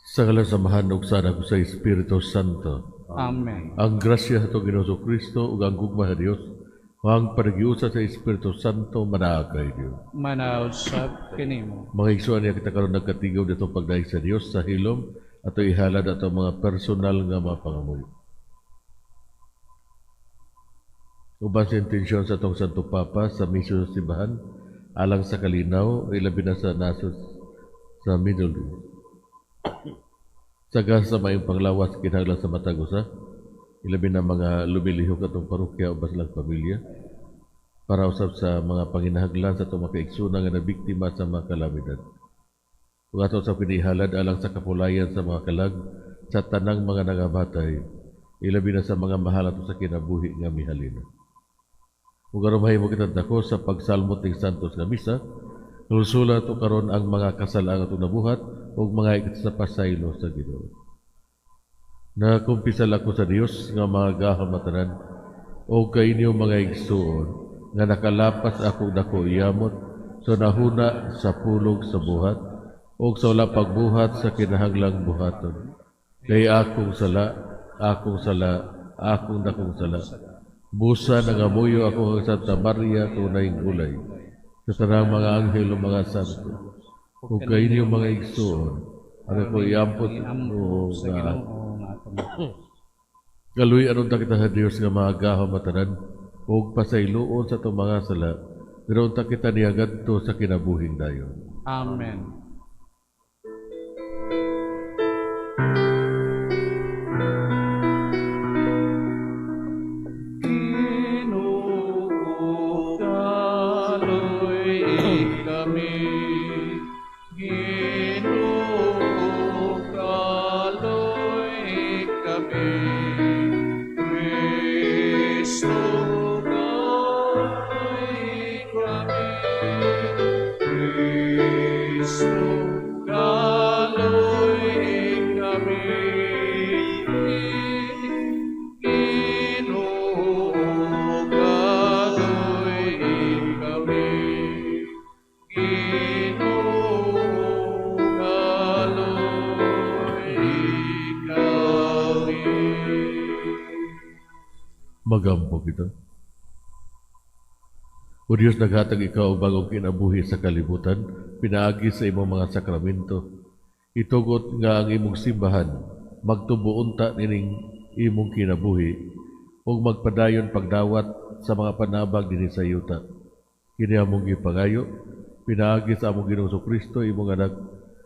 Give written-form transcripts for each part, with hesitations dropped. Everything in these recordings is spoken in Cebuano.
Sa ngalan sa Amahan ug sa Anak ug sa Espiritu Santo. Amen. Ang grasya sa atong Ginoong Kristo ug ang gugma sa Dios ug ang panaghiusa sa Espiritu Santo manaa kay Dios. Manaad sab kanimo. Mga igsoon, kita karon nagkatigom dito pagdayeg sa Dios sa hilom ato ihalad ato mga personal nga mga pangamuyo. Uban sa intensyon sa atong Santo Papa sa misyon sa simbahan alang sa kalinaw, ilabi na sa nasod sa Middle East. Sa sa maayong panglawas kinahanglan sa matag usa, ilabi na mga lumilihok atong parokya uban silang pamilya, para usab sa mga panginahanglan sa atong mga kaigsoon nga nabiktima sa mga kalamidad. Ug ato sa pinihalad alang sa kapulayan sa mga kalag sa tanang mga nangamatay, ilabi na sa mga mahal ato sa kinabuhi nga mihalin. Ug aron mahimo kitang dako sa pagsalmot ning Santos nga Misa, nulsula ato karon ang mga kasalaan atong nabuhat ug mga ikit sa pasaylo sa Ginoo. Nakumpisal ako sa Dios nga magahom matanan o kay inyo mga igsuon nga nakalapas akong dako yamot sa nahuna sa pulog sa buhat o sa wala pagbuhat sa kinahanglang buhaton. Kay akong sala, akong sala, akong dakong sala. Busa nangamuyo ako ang Santa Maria tunay gulay sa tanang mga anghel o mga santo ug kay inyo mga igsuon ang ako iampot Ampo sa nga Ginoo nga atong Kaluy aron ta kita sa Dios nga magahom matanan ug pasayloon sa atong mga sala, pero unta kita niya ngadto sa kinabuhing dayon. Amen. Ginoo, kaluy kami. Ginoo, kaluy kami. Kristo, kaluy kami. Kristo, kaluy kami. Ginoo, kaluy kami. Ginoo, kaluy kami. Magampo kita. O Diyos, naghatag ikaw og bagong kinabuhi sa kalibutan, pinaagi sa imong mga sakramento. Itugot nga ang imong simbahan magtubo unta nining imong kinabuhi ug magpadayon pagdawat sa mga panabag dinhi sa yuta. Kini among gipangayo pinaagi sa among Ginoong Kristo, imong anak,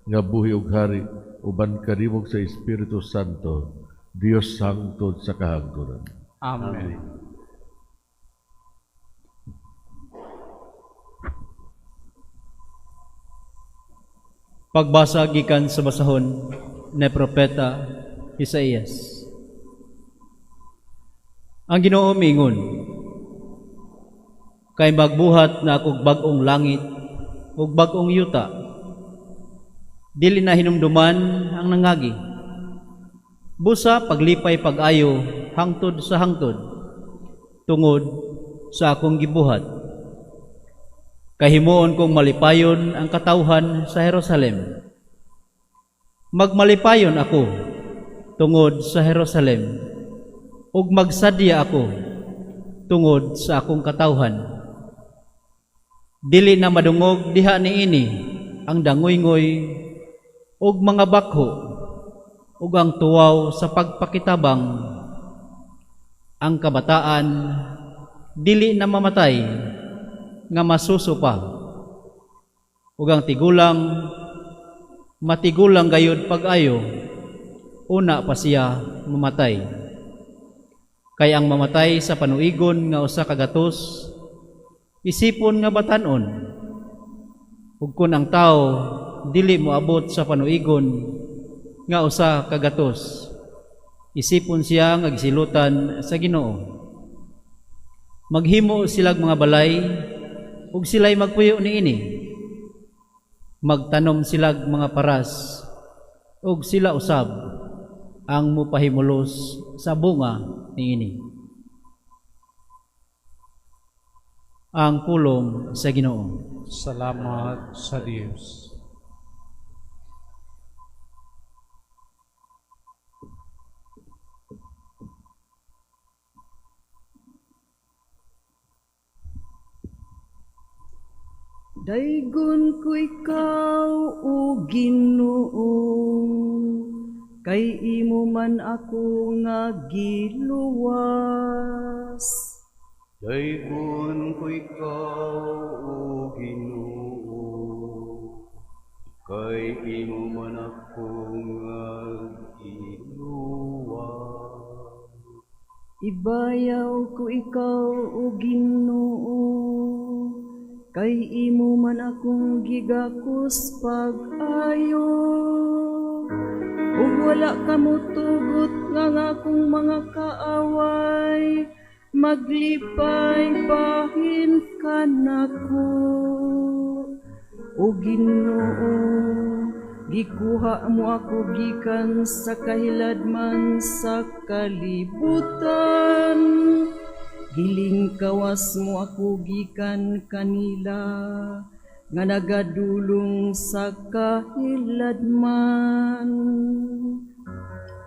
nga buhi ug hari uban kanimo sa Espiritu Santo, Dios hangtod sa kahangturan. Amen. Pagbasa gikan sa basahon ni Propeta Isaías. Ang Ginoo miingon, kay magbuhat na akog bag-ong langit ug bag-ong yuta. Dili na hinumduman ang nangagi. Busa paglipay pag-ayo hangtod sa hangtod tungod sa akong gibuhat. Kahimuon kong malipayon ang katawhan sa Jerusalem. Magmalipayon ako tungod sa Jerusalem ug magsadya ako tungod sa akong katawhan. Dili na madungog diha niini ang dangoygoy ug mga bakho ug ang tuwaw sa pagpakitabang. Ang kabataan dili na mamatay nga masuso pa, ug ang tigulang matigulang gayud pag-ayo, una pa siya mamatay. Kay ang mamatay sa panuigon nga 100, isipon nga batan-on. Ug kun ang tawo dili moabot sa panuigon nga 100, isipon siya nga gisilutan sa Ginoo. Maghimo silag mga balay ug sila'y magpuyo niini. Magtanom silag mga paras ug sila usab ang mopahimulos sa bunga niini. Ang pulong sa Ginoo. Salamat sa Dios. Daygon ko ikaw, o Ginoo, kay imo man ako nga giluwas. Daygon ko ikaw, O Ginoo, kay imo man ako nga giluwas. Ibayaw ko ikaw, o Ginoo, kay imo man akong gigakos pag-ayo. Ug wala ka motugot nga ang akong mga kaaway maglipay bahin kanako. O Ginoo, gikuha mo ako gikan sa kahiladman sa kalibutan. Gilingkawas mo ako gikan kanila nga nagadulong sa kahiladman.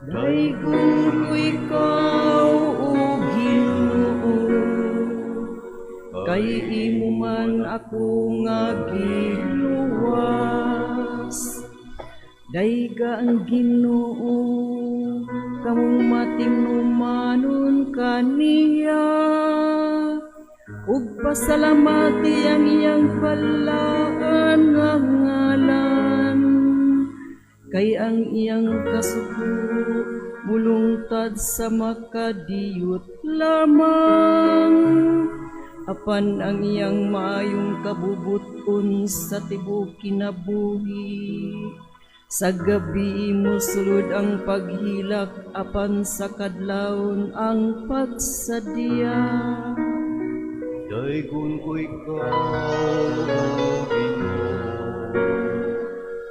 Daygon ko ikaw, O Ginoo, kay imo man ako nga giluwas. Dayga ang Ginoo, kamong matingnumanon kaniya, ug pasalamati ang iyang balaan nga ngalan. Kay ang iyang kasuko mulungtad sa makadiyot lamang, apan ang iyang maayong kabubuton sa tibuok kinabuhi. Sa gabi mosulod ang paghilak, apan sa kadlawon ang pagsadya. Daygon ko ikaw, O Ginoo,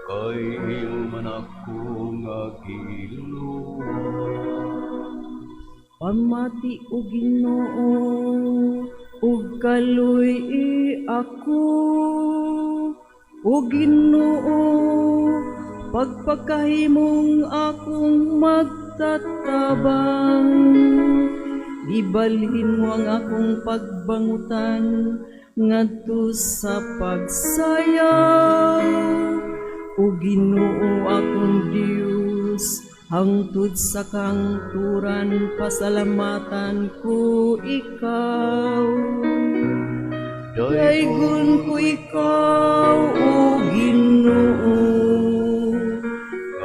kay imo man ako nga giluwas. Pamati, o Ginoo, ug kaluy-i ako. O Ginoo, pagpakahimong akong magtatabang. Gibalhin mo ang akong pagbangutan ngadto sa pagsayaw. O Ginoo akong Dios, hangtod sa kahangturan pasalamatan ko ikaw. Daygon ko ikaw, O Ginoo,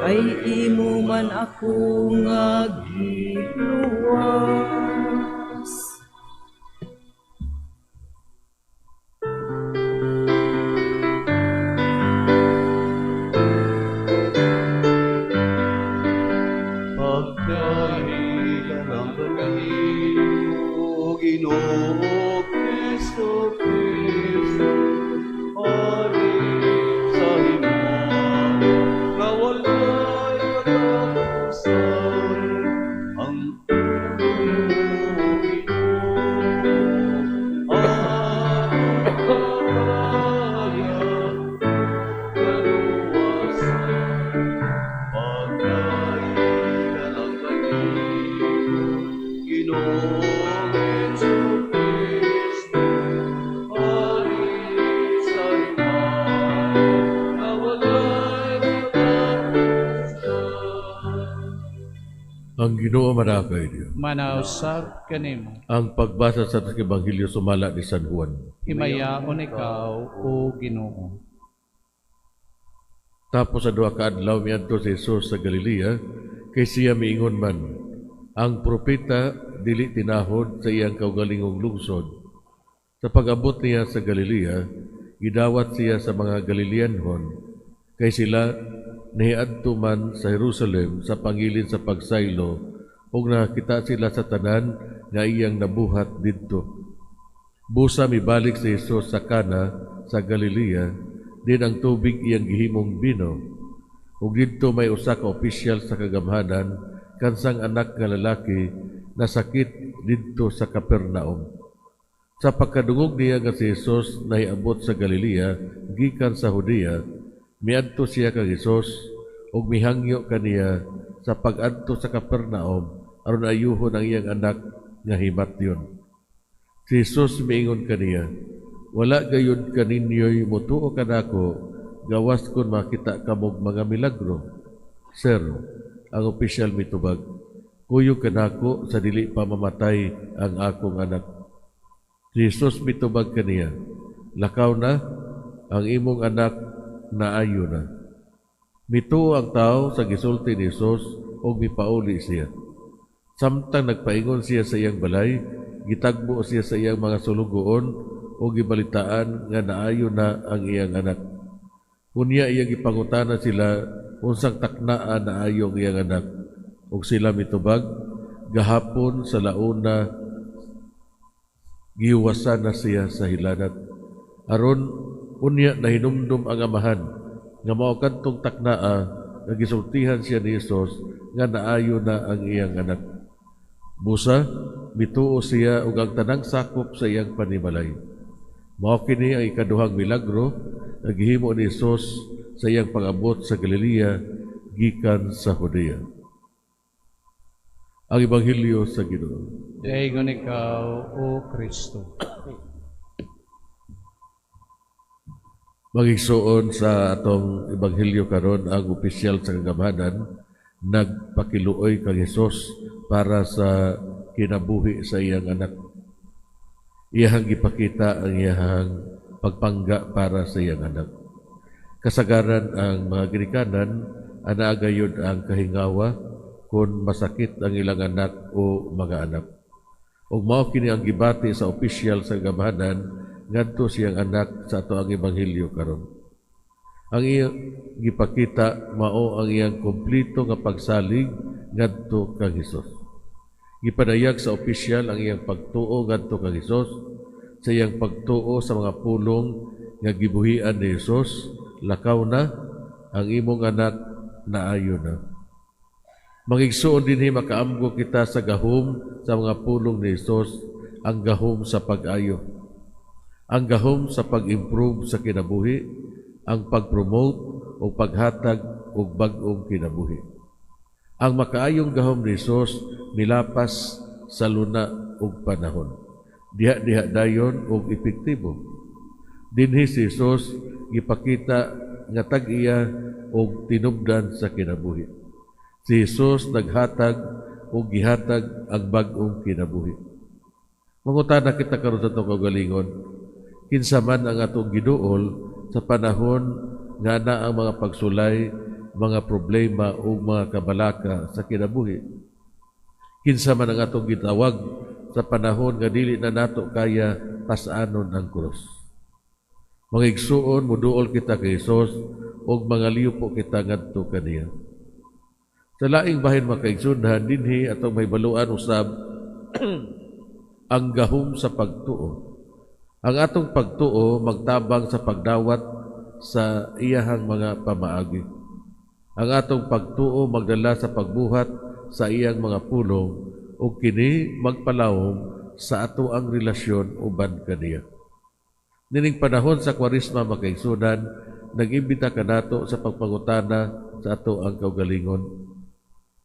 kay imo man ako nga giluwas. Pagdahil ang kanimo, Ginoong Hesus Kristo, ari sa himaya nga walay katapusan, ang tulong mo, Ginoo, atong kaya kaluwasan. Pagdahil ang kanimo, Ginoong Hesus Kristo, ari sa himaya nga walay katapusan. Ang Ginoo manaa kaniyo. Manausab kanimo. Ang pagbasa sa Ebanghelyo sumala ni San Juan. Himayaon ikaw, O Ginoo. Tapos sa 2 ka adlaw miadto si Jesus sa Galilea, kay siya miingon man, ang propeta dili tinahod sa iyang kaugalingong lungsod. Sa pag-abot niya sa Galilea, gidawat siya sa mga Galileanhon, kay sila niadto man sa Jerusalem sa pangilin sa pagsaylo, ug nakita sila sa tanan nga iyang nabuhat didto. Busa mibalik si Jesus sa Kana sa Galilea, din ang tubig iyang gihimong bino. Ug didto may usa ka opisyal sa kagamhanan, kansang anak nga lalaki nasakit didto sa Capernaum. Sa pagkadungog niya nga si Jesus nahiabot sa Galilea gikan sa Judea, miadto siya kang Jesus ug mihangyo kaniya sa pag-adto sa Capernaum aron ayuhon ang iyang anak nga himatyon. Si Jesus miingon kaniya, Wala gayud kaninyo'y mutuo kanako gawas kon makita kamog mga milagro? Sir, ang opisyal mitubag, kuyog kanako sa dili pa mamatay ang akong anak. Si Jesus mitubag kaniya, lakaw na, ang imong anak naayo na. Mituo ang tao sa gisulti ni Jesus ug mipauli siya. Samtang nagpaingon siya sa iyang balay, gitagbo siya sa iyang mga sulugoon ug gibalitaan nga naayo na ang iyang anak. Unya iyang gipangutana sila unsang taknaa naayo ang iyang anak. Ug sila mitubag, gahapon sa launa giwasan na siya sa hilanat. Aron unya nahinumdum ang amahan nga mao kadtong taknaa nga gisultihan siya ni Hesus nga naayo na ang iyang anak. Busa mituo siya ug ang tanang sakop sa iyang panimalay. Mao kini ang ikaduhang milagro nga gihimo ni Hesus sa iyang pag-abot sa Galilea gikan sa Judea. Ang Ebanghelyo sa Ginoo. Daygon ikaw, O Kristo. Magigsuon sa atong Ebanghelyo karon, ang opisyal sa kagamhanan nagpakiluoy kang Hesus para sa kinabuhi sa iyang anak. Iyahang gipakita ang iyahang pagpangga para sa iyang anak. Kasagaran ang mga ginikanan anaa gayud ang kahingawa kung masakit ang ilang anak o mga anak. Ug mao kini ang gibati sa opisyal sa gamhanan ngadto siyang anak sa ato ang ebanghelyo karon. Ang iyang gipakita mao ang iyang kompleto nga pagsalig ngadto kang Hesus. Gipadayag sa opisyal ang iyang pagtuo ngadto kang Hesus, sa iyang pagtuo sa mga pulong nga gibuhian ni Hesus, lakaw na ang imong anak naayo na. Mangigsuon dinhi makaamgo kita sa gahom sa mga pulong ni Hesus, ang gahom sa pag-ayo, ang gahom sa pag-improve sa kinabuhi, ang pag-promote o paghatag og bag-ong kinabuhi. Ang makaayong gahom ni Hesus milapas sa luna ug panahon. Diha-diha dayon og epektibo. Dinhi si Hesus gipakita nga tag-iya og tinubdan sa kinabuhi. Si Hesus naghatag og gihatag ang bag-ong kinabuhi. Mangutana kita karon sa atong kaugalingon, kinsa man ang atong giduol sa panahon nga naa ang mga pagsulay, mga problema ug mga kabalaka sa kinabuhi. Kinsa man ang atong gitawag sa panahon nga dili na nato kaya pas-anon ang krus. Mga igsuon, muduol kita kay Hesus ug mangaliw kita ngadto kaniya. Sa laing bahin mga kaigsuonan, dinhi atong mahibaluan usab ang gahom sa pagtuo. Ang atong pagtuo magtabang sa pagdawat sa iyahang mga pamaagi. Ang atong pagtuo magdala sa pagbuhat sa iyang mga pulong ug kini magpalawom sa ato ang relasyon uban kaniya. Nining panahon sa Kwaresma mga kaigsuonan, nag-imbita kanato sa pagpangutana sa ato ang kaugalingon.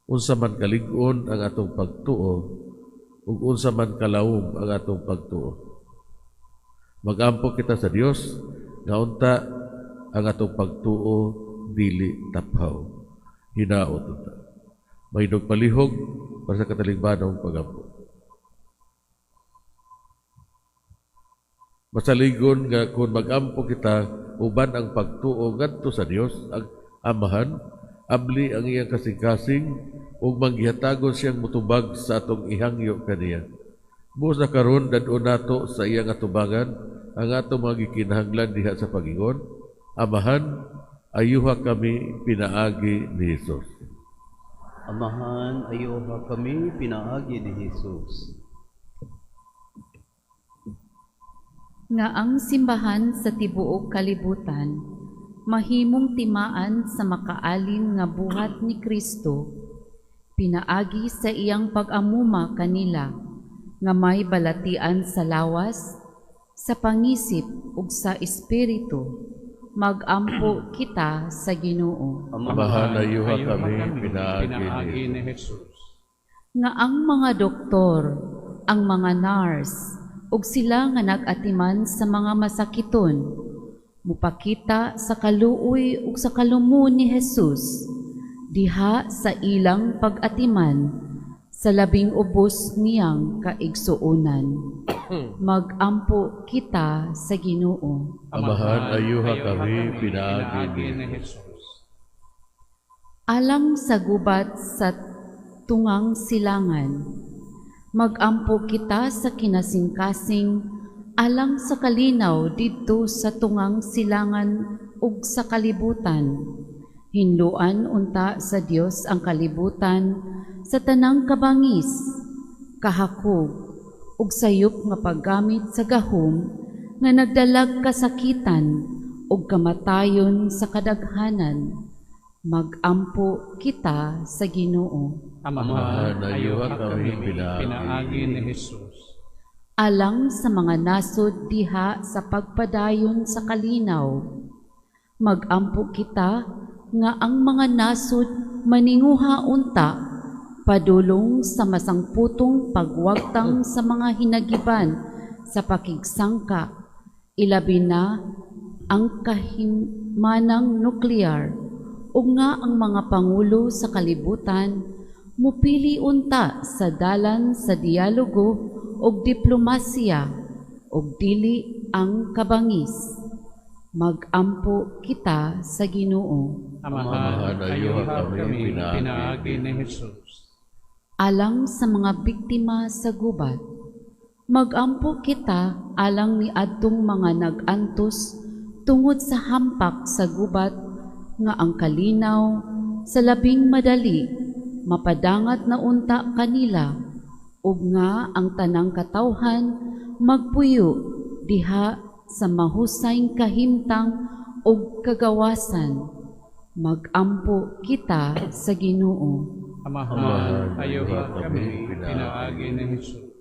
Unsa man kalig-on ang atong pagtuo ug unsa man kalawom ang atong pagtuo. Magampo kita sa Dios nga unta ang atong pagtuo dili taphaw. Hinaot unta. Mahindog palihog para sa katalingbanong pagampo. Masaligon nga kung magampo kita uban ang pagtuo ngadto sa Dios ang Amahan, abli ang iyang kasing-kasing ug manggihatagon siyang mutubag sa atong ihangyo kaniya. Buos na karon dad-on nato sa iyang atubangan ang atong mga gikinahanglan diha sa pagingon. Amahan, ayuha kami pinaagi ni Hesus. Amahan, ayuha kami pinaagi ni Hesus. Nga ang simbahan sa tibuok kalibutan mahimong timaan sa makaalin nga buhat ni Kristo, pinaagi sa iyang pag-amuma kanila nga may balatian sa lawas, sa pangisip ug sa espiritu, magampo kita sa Ginoo. Amahan, ayuha kami pinaagi ni Jesus. Nga ang mga doktor, ang mga nurse, ug sila nga nag-atiman sa mga masakiton mupakita sa kaluoy ug sa kalumo ni Jesus diha sa ilang pag-atiman sa labing ubos niyang kaigsuonan. Magampo kita sa Ginoo. Amahan, ayuha kami, pinaagi ni Jesus. Alang sa gubat sa tungang silangan, magampo kita sa kinasingkasing alang sa kalinaw didto sa tungang silangan ug sa kalibutan. Hinluan unta sa Dios ang kalibutan sa tanang kabangis, kahakog ug sayop nga paggamit sa gahom nga nagdalag kasakitan ug kamatayon sa kadaghanan. Magampo kita sa Ginoo. Amahan, ayuha kami, pinaagi pinaagi ni Jesus. Alang sa mga nasod diha sa pagpadayon sa kalinaw, magampo kita nga ang mga nasod maninguha unta padulong sa masangputong pagwagtang sa mga hinagiban sa pakigsangka, ilabi na ang kahimanang nuklear, ug nga ang mga pangulo sa kalibutan mupili unta sa dalan sa dialogo ug diplomasya ug dili ang kabangis. Magampo kita sa Ginoo. Amahan, ayuha kami, pinaagi ni Jesus. Alang sa mga biktima sa gubat, magampo kita alang ni adtong mga nag-antos tungod sa hampak sa gubat nga ang kalinaw sa labing madali mapadangat na unta kanila ug nga ang tanang katawhan magpuyo diha sa mahusay kahimtang ug kagawasan. Magampo kita sa Ginoo. Amahan, ayuha kami, pinaagi ni Jesus.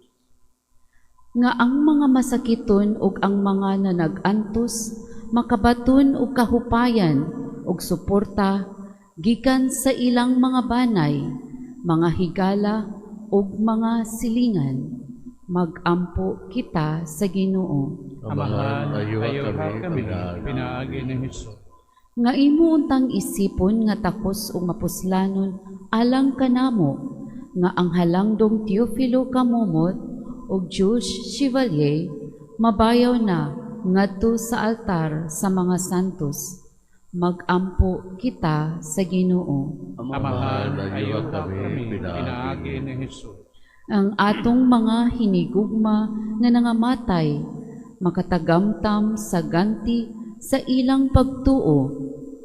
Nga ang mga masakiton ug ang mga nanag-antos makabaton og kahupayan ug suporta gikan sa ilang mga banay, mga higala ug mga silingan. Magampo kita sa Ginoo. Amahan, ayuha kami, pinaagi ni Jesus. Nga imo untang isipon nga takos ug mapuslanon alang kanamo nga ang halangdong Teofilo Camomot ug Jules Chevalier mabayaw na ngadto sa altar sa mga santos. Magampo kita sa Ginoo. Amahan, ayuha kami, pinaagi ni Jesus. Ang atong mga hinigugma nga nangamatay makatagamtam sa ganti sa ilang pagtuo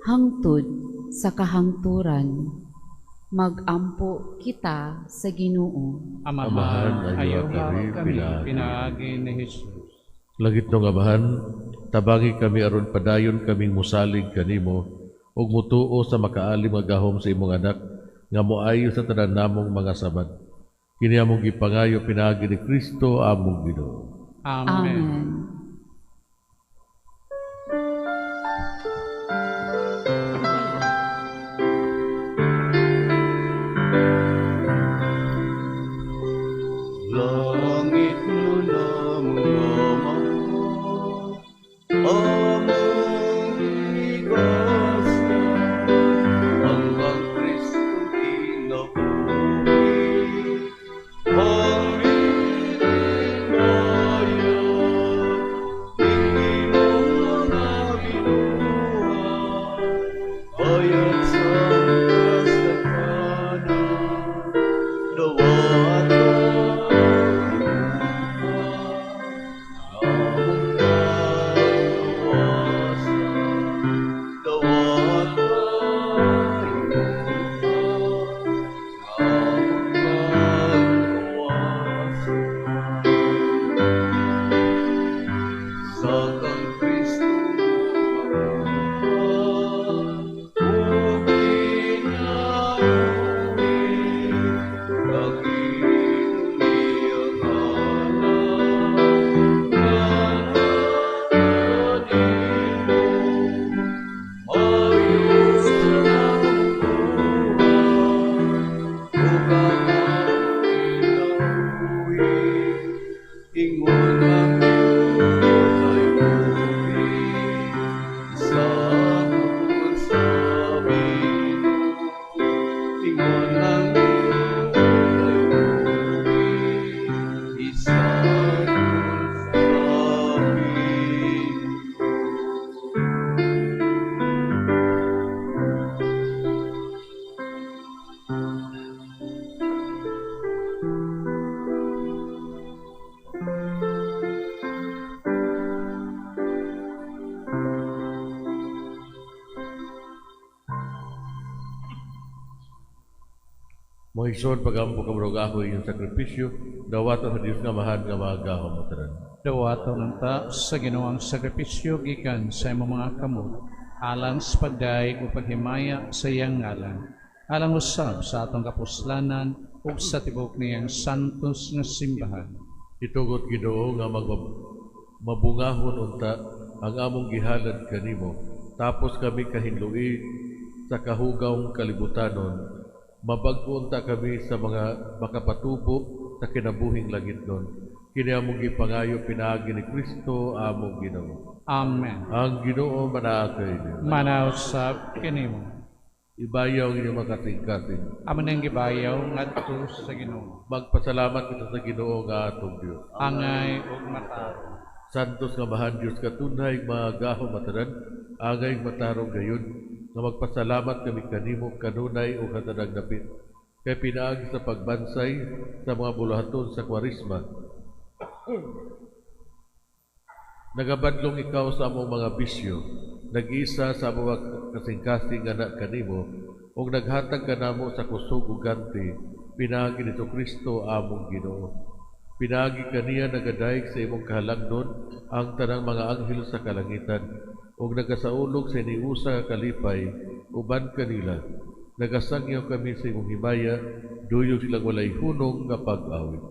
hangtod sa kahangturan. Magampo kita sa Ginoo. Amahan, ayuha kami, pinaagi ni Jesus. Langit nung Amahan, tabangi kami aron padayon kaming musalig kanimo ug mutuo sa makaalim nga gahom sa imong anak nga moayo sa tanan namong mga samad. Kini among gipangayo pinaagi ni Kristo among Ginoo. Amen. Amen. Langit nun ang Ama, among igasa, hanggang Kristo kinabuhi, ang milinaya. Mga igsoon, pagampo kamo ako inyong sakripisyo, dawaton sa Dios nga Amahan nga magahom mo tanan. Dawaton unta sa Ginoo ang sakripisyo gikan sa imong mga kamot, alang sa pagdayeg ug paghimaya sa iyang ngalan, alang usab sa atong kapuslanan ug sa tibuok niyang santos nga simbahan. Itugot Ginoo nga mabungahon unta ang among gihalad kanimo, tapos kami kahinlui sa kahugawng kalibutanon, mabag-o unta kami sa mga makapatubo sa kinabuhing langitnon. Kini among gipangayo pinaagi ni Kristo among Ginoo. Amen. Ang Ginoo manaa kaninyo. Manaa usab kanimo. Ibayaw ang inyong mga kasing-kasing. Amo nang gibayaw ngadto sa Ginoo. Magpasalamat kita sa Ginoo nga atong Dios. Angay ug matarong. Santos nga Amahan Dios katunhay magahom matanan, angay matarong gayon nga magpasalamat kami kanimo kanunay ug hatanang dapit. Kay pinaagi sa pagbansay sa mga buluhaton sa Kwaresma, nagabadlong ikaw sa among mga bisyo, nag-isa sa among mga kasing-kasing nga na kanimo, ug naghatag kanamo sa kusog ug ganti, pinaagi ni Kristo among Ginoo. Pinaagi kaniya nagadayeg sa imong kahalangdon ang tanang mga anghel sa kalangitan, ug nagasaulog sa iniusa nga kalipay uban kanila. Nagasangyaw kami sa imong himaya, duyog silang walay hunong nga pag-awit.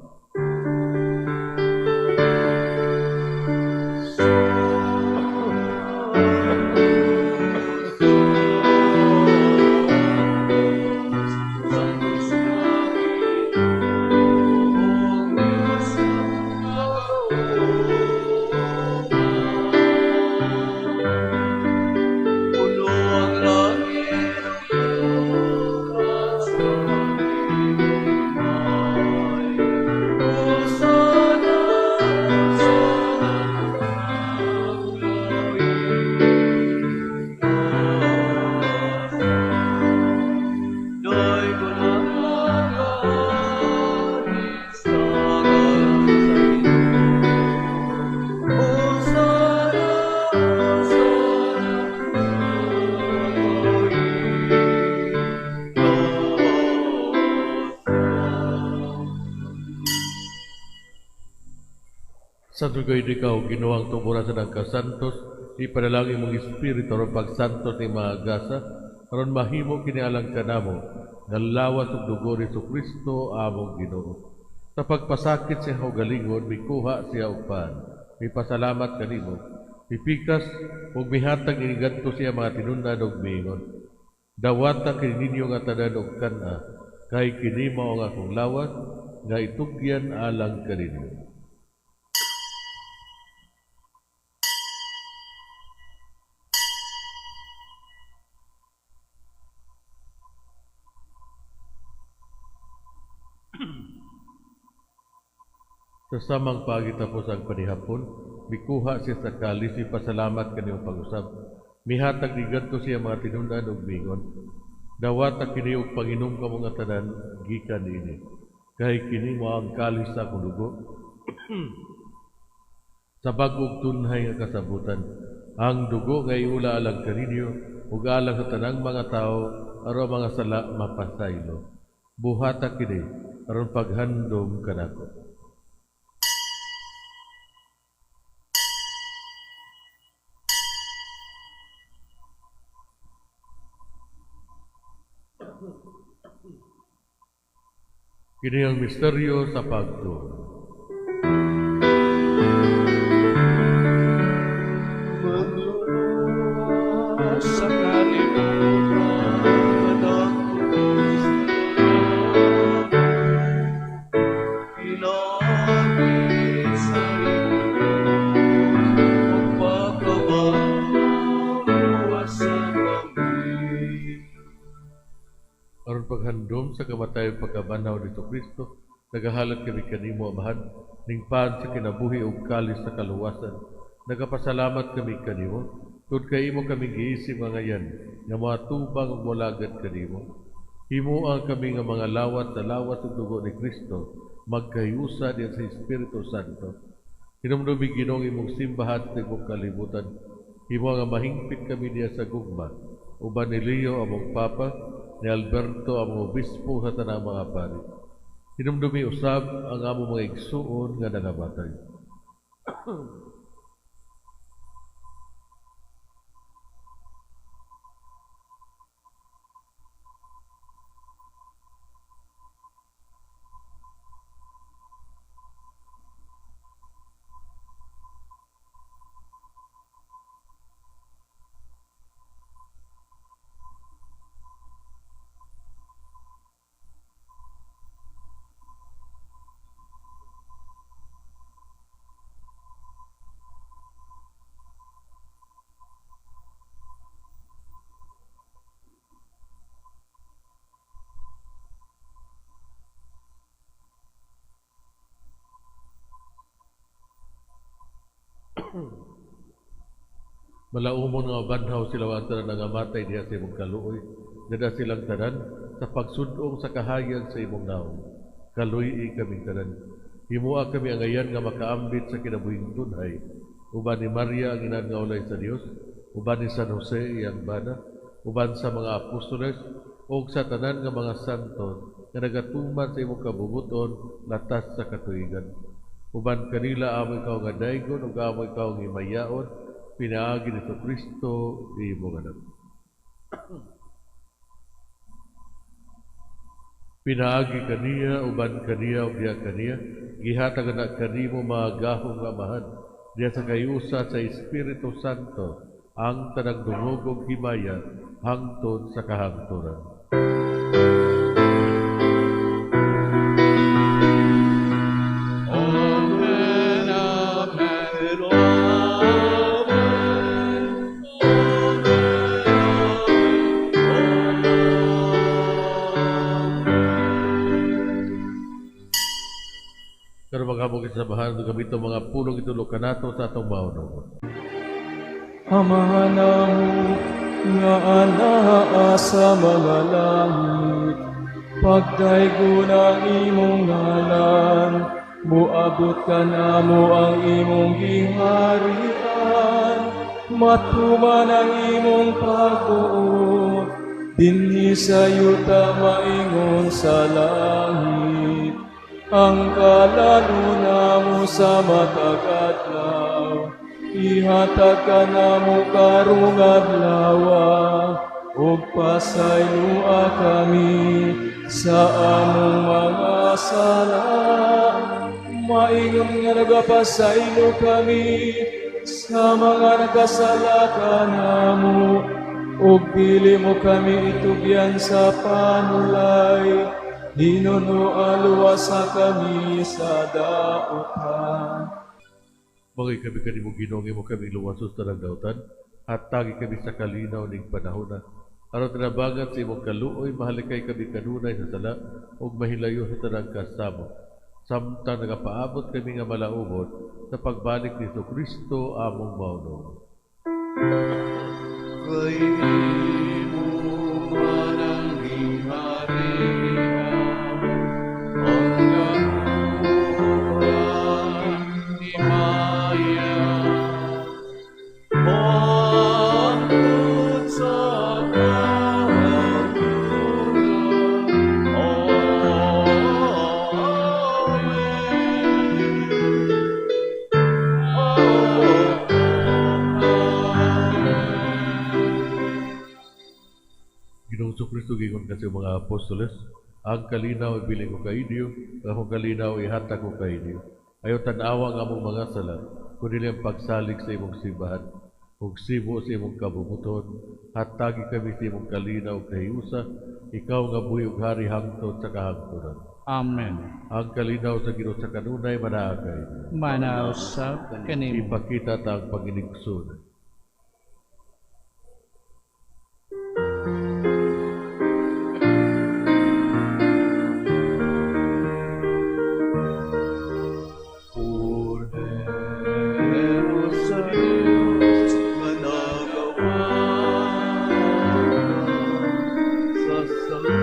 Santo gayud ikaw, Ginoo ang tuburan sa nagkasantos, ipanalangin mong espiritu aron pagsantos ni mga gasa, aron mahimo kini alang kanamo, nga lawas ug dugo ni Kristo among Ginoo. Sa pagpasakit sa iyang kaugalingon, mikuha siya og pan, mipasalamat kanimo, mipikas ug mihatag ini ngadto siya mga tinun-an og miingon. Dawata kini ninyo nga tanan og kan-a, kay kini mao ang akong lawas nga itugyan alang kaninyo. Sa samang paagi tapos ang panihapon, mikuha siya sa kalis, mipasalamat kanimo pag-usab. Mihatag ni gadto siya mga tinun-an og miingon. Dawata kini og panginom kamo nga tanan gikan niini. Kay kini mao ang kalis sa akong dugo. Sa bag-ong tunhay nga kasabutan, ang dugo nga iula alang kaninyo ug alang sa tanang mga tawo aron mga sala mapasaylo. Buhata kini aron paghandom kanako. Kini ang misteryo sa pagtuo. Magluluwas sa kalibutan ang krus pinaagi sa imong magpakabanluwasan kami. Aron paghandom sa kamatayon pagkabanhaw ni Kristo, nagahalad kami kanimo, Amahan, ning pan sa kinabuhi ug kalis sa kaluwasan. Nagapasalamat kami kanimo, tungod kay imo kami giisip nga ngayan, nga moatubang ug molagad kanimo. Himoa kami nga mga lawat sa lawas ug dugo ni Kristo, magkahiusa diyan sa Espiritu Santo. Hinumdumi Ginoo imong simbahan sa tibuok kalibutan. Himoa nga mahingpit kami diya sa gugma. Uban ni Leo among Papa, ni Alberto among obispo sa tanang mga pari. Hinumdumi usab ang among mga igsuon nga nangamatay. Malaumon nga banhaw sila ang tanan nangamatay diha sa imong kaluoy. Dada silang tanan sa pagsudong sa kahayag sa imong naong. Kaluy-i kaming tanan. Himua kami angayan nga makaambit sa kinabuhing tunhay. Uban ni Maria ang inan nga ulay sa Dios, uban ni San Jose iyang bana, uban sa mga apostoles ug sa tanan nga mga santo nga nagatuman sa imong kabubuton latas sa katuigan. Uban kanila amo ikaw nga daygon ug amo ikaw nga himayaon pinaagi ni Kristo imong anak. Pinaagi kaniya, uban kaniya, ug diha kaniya, gihatag na kanimo mga gahom nga Amahan, diha sa kayusa sa Espiritu Santo, ang tanang dungog ug himaya hangtod sa kahangturan. Amen, amen, amen, amen, Karon maghabog sa bahan gamito mga pulong itulo kanato sa atong maunong. Amahan namo nga anaa sa mga langit, pagdaygon ang imong ngalan, moabot kanamo ang imong giharian, matuman ang imong pagbuot, dinhi sa yuta maingon sa langit. Ang kalaluna namo sa matag adlaw, ihatag kanamo karong adlawa, ug pasayloa kami sa among mga sala, maingon nga nagapasaylo kami sa mga nagkasala kanamo, ug dili mo kami itugyan sa panulay, hinuno luwasa kami sa dautan. Mga kami kanimo Ginoo, imo kami luwasos tanang dautan, hatagi kami sa kalinaw ning panahona. Aron tinabangan sa imong kaluoy, mahalikay kami kanunay sa sala ug mahilayo sa tanang kasamo. Samtang nagapaabot kami nga malaubot sa pagbalik ni Kristo among Maunong. Kay imo man ang giharian, ang gahom himaya, hangtod sa kahangturan. Amen. Amen. Ginoong Kristo giingon kasi mga apostoles, ang kalinaw ibilin ko kainyo, ang akong kalinaw ihatag ko kainyo. Ayaw tan-awa ang among mga sala, kundi ang pagsalig sa imong simbahan. Ug sibo sa imong kabumuton, hatagi kami sa imong kalinaw ug kahiusa, ikaw nga buhi ug hari hangtod sa kahangturan. Amen. Ang kalinaw sa Ginoo sa kanunay manaa kainyo. Manaa usab kanimo. Ipakita ta ang panginigsoon. Kordero sa Diyos nga nagawala sa sala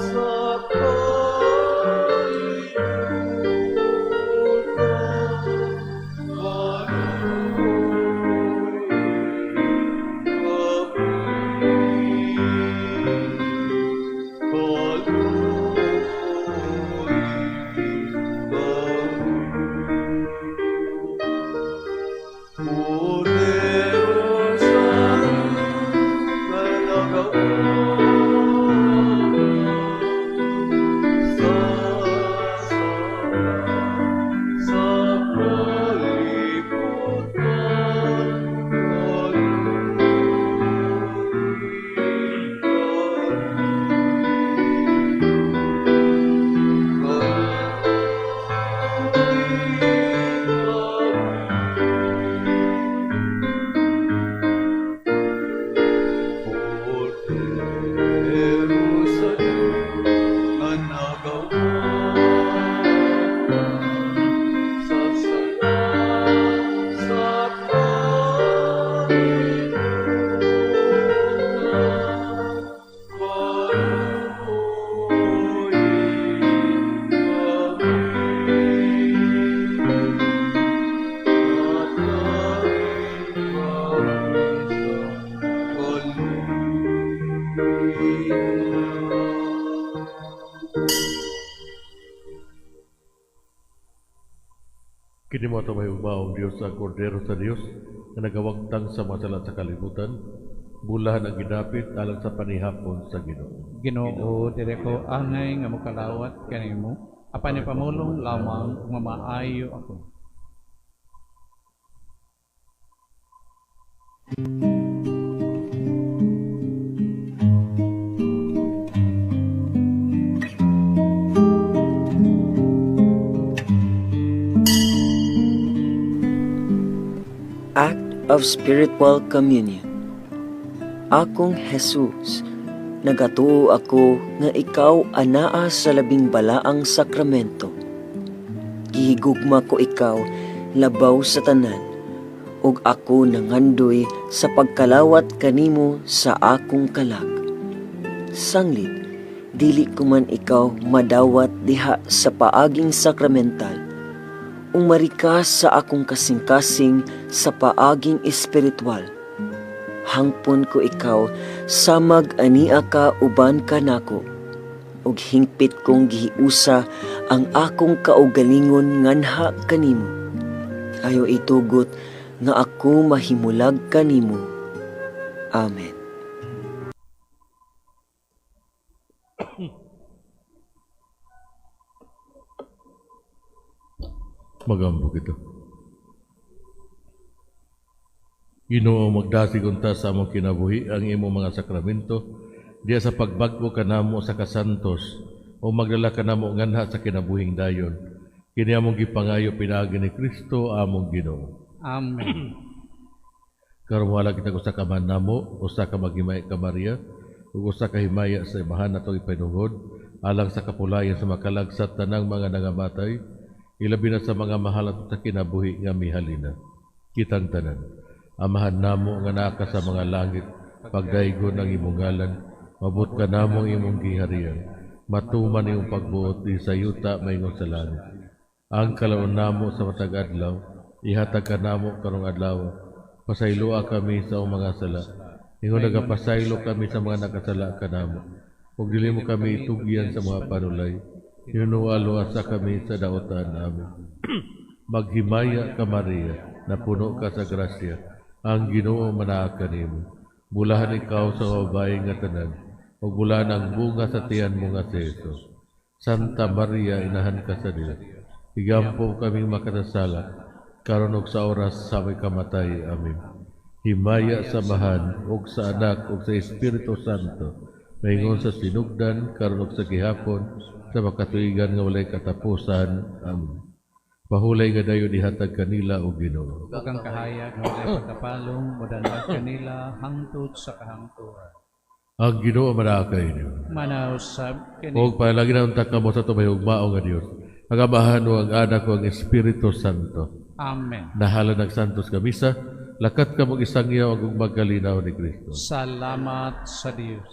sa kalibutan. Kini mao atong mahigugmaong Dios, ang Kordero sa Dios nga nagawagtang sa mga sala sa kalibutan. Bulahan ang gidapit alang sa panihapon sa Ginoo. Ginoo, dili ko angay nga mokalawat kanimo, apan ipamulong lamang ug mamaayo ako. Act of Spiritual Communion. Akong Jesus, nagatuo ako nga ikaw anaa sa labing balaang sakramento. Gihigugma ko ikaw labaw sa tanan, ug ako nangandoy sa pagkalawat kanimo sa akong kalag. Sanglit, dili ko man ikaw madawat diha sa paaging sakramental. Umari ka sa akong kasing-kasing sa paaging espiritual. Hangpon ko ikaw samag ania ka uban kanako, ug hingpit kong gihiusa ang akong kaugalingon nganha kanimo. Ayo itugot nga ako mahimulag kanimo. Amen. Magampo kita. Ginoo, magdasig unta sa among kinabuhi ang imong mga sakramento, diya sa pagbag-o kanamo sa kasantos, o magdala kanamo nganha sa kinabuhing dayon. Kini among gipangayo pinaagi ni Kristo among Ginoo. Amen. Karon wala kita usa ka man namo, usa ka maghimaya ka Maria, ug usa ka himaya sa imahan natong ipahinungod, alang sa kapulayan sa makalag sa tanang mga nangamatay, ilabi na sa mga mahal at sa kinabuhi nga mihalina. Kitang tanan, Amahan namo nga naa ka sa mga langit, pagdaygon ang imong ngalan, mabot ka namo ang imong giharian, matuman imong pagbuot di sa yuta maingon sa langit. Ang kalaon namo sa matag adlaw, ihatag ka namo karong adlaw. Pasayloa kami sa among mga sala, ingon nagapasaylo kami sa mga nakasala kanamo. Ug dili mo kami itugyan sa mga panulay, hinunuwa-luwasa kami sa daotan. Amen. Maghimaya ka Maria, napuno ka sa grasya, ang Ginoo manaa kanimo. Bulahan ikaw sa babae nga tanan, ug bulahan ang bunga sa tiyan mo nga si Jesus. Santa Maria, inahan ka sa Dios, higampo kaming makasasala, karon ug sa oras sa aming kamatay. Amen. Himaya sa Amahan, ug sa Anak, ug sa Espiritu Santo, maingon sa sinugdan, karon ug sa gihapon, sa makatuigan nga walay katapusan. Amen. Pahulay nga dayon ihatag kanila o Ginoo. Ug ang kahayag nga walay pagkapalong modanag kanila hangtod sa kahangturan. Ang Ginoo manaa kaninyo. Manausab kani. Og palagi na unta kamo sa tumahigugmao nga Dios. Ang Amahan o ang Anak o ang Espiritu Santo. Amen. Nahala ng Santos Kamisa, lakat ka mag isangyaw ang magkalinaw ni Kristo. Salamat sa Dios.